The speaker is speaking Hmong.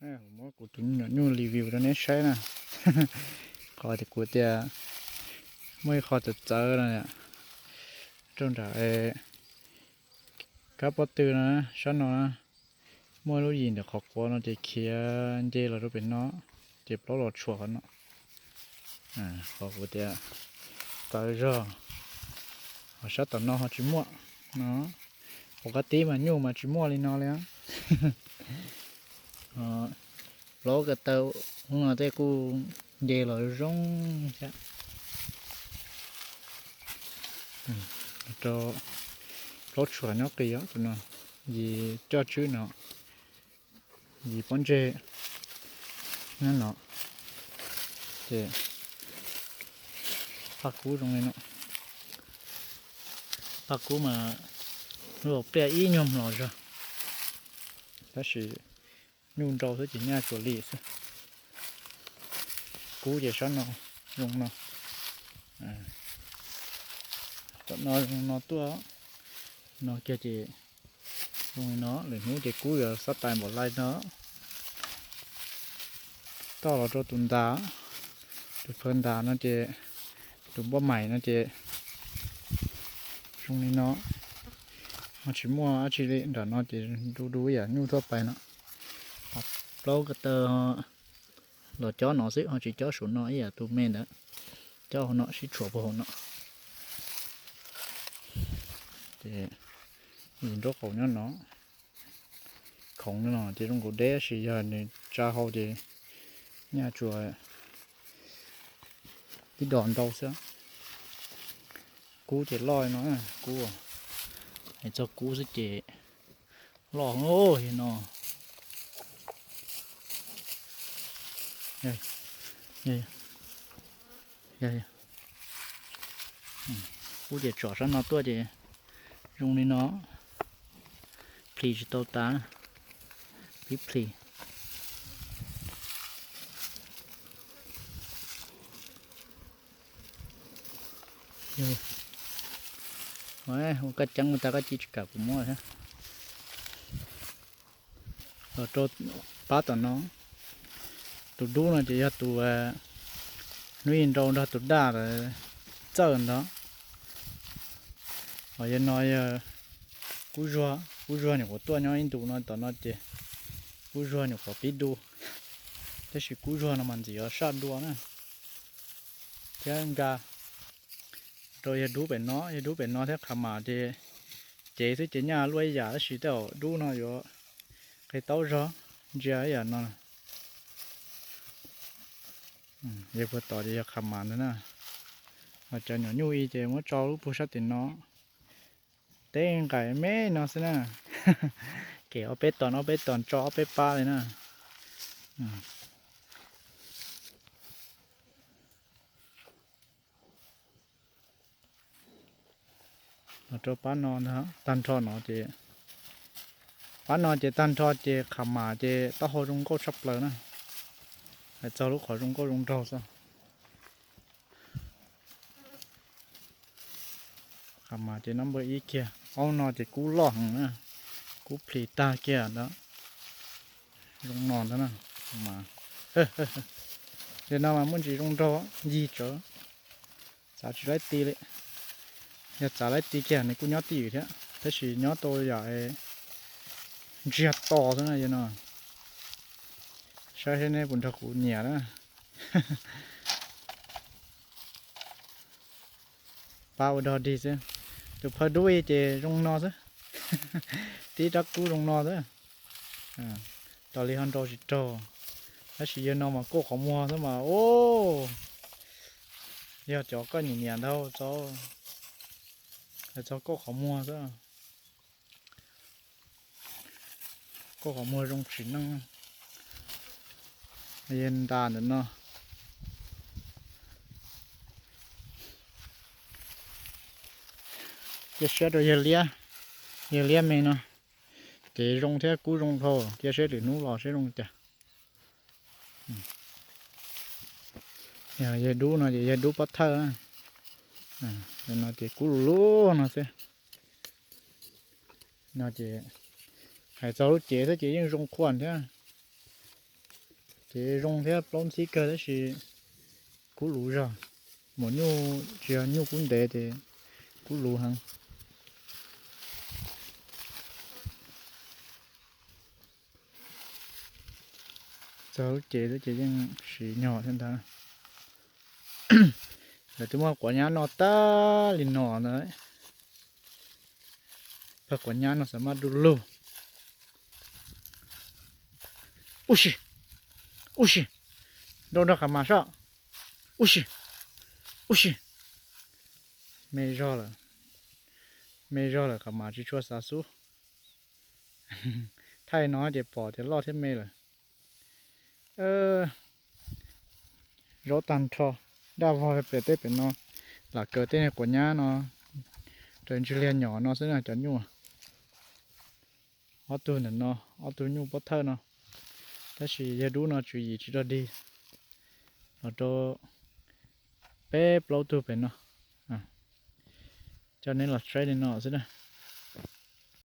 Muab kuv tus nyuam nyuj review rau neb saib na. Qhov tias kuv tias muaj ib qho txawv txawv no, rau nram kab pob tw no, sab no na, muaj lub yim ntawm qhov quav no ces khiav nce los rau pem no, ces plaub los tshuam qhov no. Qhov kuv tias txawv zog, ho sab tom no ho tsis muaj no. Ua qab tib mas nyuj mas tsis muaj li no li. Plaub ko taw ub no tej kuj nce los zoo thiab. Rau plaub tshuam nyob qis os, tus no yim coj tswb no, yim pob ntseg nyob no, ces paj kub zoo li no. Paj kub mas lub pliaj ib nyuag mlos zog, tab sis nyuj nrau xwb ces nyaj tsuas li xwb. Kub ces sab no zoo no, tom no zoo no tuaj, no kiag ces zoo li no. Lwm hnub ces kub yuav xab tais npaum li no. Toj los rau tus ntas, tus phawj ntas no ces, tus npoj maim no ces zoo li no. Ho tsis muaj dab tsi li, nram no ces du du ib yam nyuj tuaj pais no. Plaub ko taw los cob no xwb, ho tsis cob saum no ib yam tus me ntawd, cob hauv no sib tshuam puag hauv no. Ces yim nraub qaum nyob no, khoov no ces zoo nkaus deb, tab sis yog nws tsa hau ces nyaj tsuas ib dos ntau xwb. Kub ces loj no, kub, hais txog kub xwb ces loj no. Kub ces tsom sab no tuaj ces zoo li no, plhis tsis tau tas, pib plhis. Ua koj ceeb ua tas koj cia tsis kam kuv muab thiab. Los rau pab tom no, tus dub no ces yog tus hnub ib nrau nrog tus daj lawv txawj ntawd. Ho yog no yog kub zuag, kub zuag nyuam qhuav tuaj nyob ib ntus no tom no ces kub zuag nyuam qhuav pib du, tab sis kub zuag no mas ntxim yuav saj dua na. Thiab nkag rau yawg dub pem no, yawg dub pem no thiab qhav mas ces cev xwb ces nyaj luaj ib yam, tab sis tej zaum dub no yuav qis taub zog, ntsia ib yam no. Yawg puag tom ces yog qhav mas ntawd na. Ho cov nyuam nyuj i ces muab tso lub puag sab tim no, teb nqaim me no xwb na. Kev ob peb tos ob peb tos tso ob peb pab li na. Los rau pab no ntag, tag nrho no ces, pab no ces tag nrho ces qhav mas ces taub hau zoo nkauj tshaj plaws na. Hais txog lub qhov zoo nkauj zoo nraug xwb. Qhav mas ces nab npawb ib kiag, aub no ces kub loj heev na, kub plhis tag kiag ntawd. Zoo no ntag na, mas, yog no mas muaj ntsis zoo nraug ncig tsawv, txav tsis laib ti li. Yog txav laib ti kiag nws kuj nyob twj ywm thiab, tab sis nyob tau yam ntsiag to xwb na yog no. Saib seb neb puas nrog kuv nyiam na. Pab ua dog dig xwb. Tus phawj dub i ces zoo no xwb. Tib rab kub zoo no xwb. Tas li ho nrau tsis raug. Tab sis yog no mas kauj qhov muag xwb mas, o, yog cov koj nyiam nyiam ntag tso. Hais txog kauj qhov muag xwb. Kauj qhov muag zoo tsim neej. Yawg ntas ntawm no. Cia siab rau yawg liab, yawg liab me no. Ces zoo thiab kub zoo dhau, cia siab lwm hnub los seb zoo cas. Yawg dub no ces yawg dub pob thawj. No ces kub lug lug no xwb. No ces hais txog lub cev xwb ces yeej zoo khuaj thiab. Ces zoo thiab plaub ntxhib kawg tab sis kub luv zog. Maum nyuj tsis yog nyuj kub ntev ces kub luv heev. Txog lub cev xwb ces yeej siv nyog thiab ntag. Lawv twb muab quav nyab noj tag li no ntag. Pawg quav nyab no xav maj du lug. Ub si, ub si, nrau nrog qas mas soj. Ub si, ub si, me zog lawm, me zog lawm qas mas tsis tshua xav xub. Thaij no ces pom tias loj thiab me lawm. Zaub tag nrho, daj vog pem teb pem no, lam kaws tej niag quav nyab no raws ntsig liag nyom no xwb na cov nyuj. Ob tug ntawm no, ob tug nyuj pob thawj no, tab sis yawg dub no tswv yim tsis rog dig los rau peb plaub tug pem no. Coj neb los saib li no xwb na.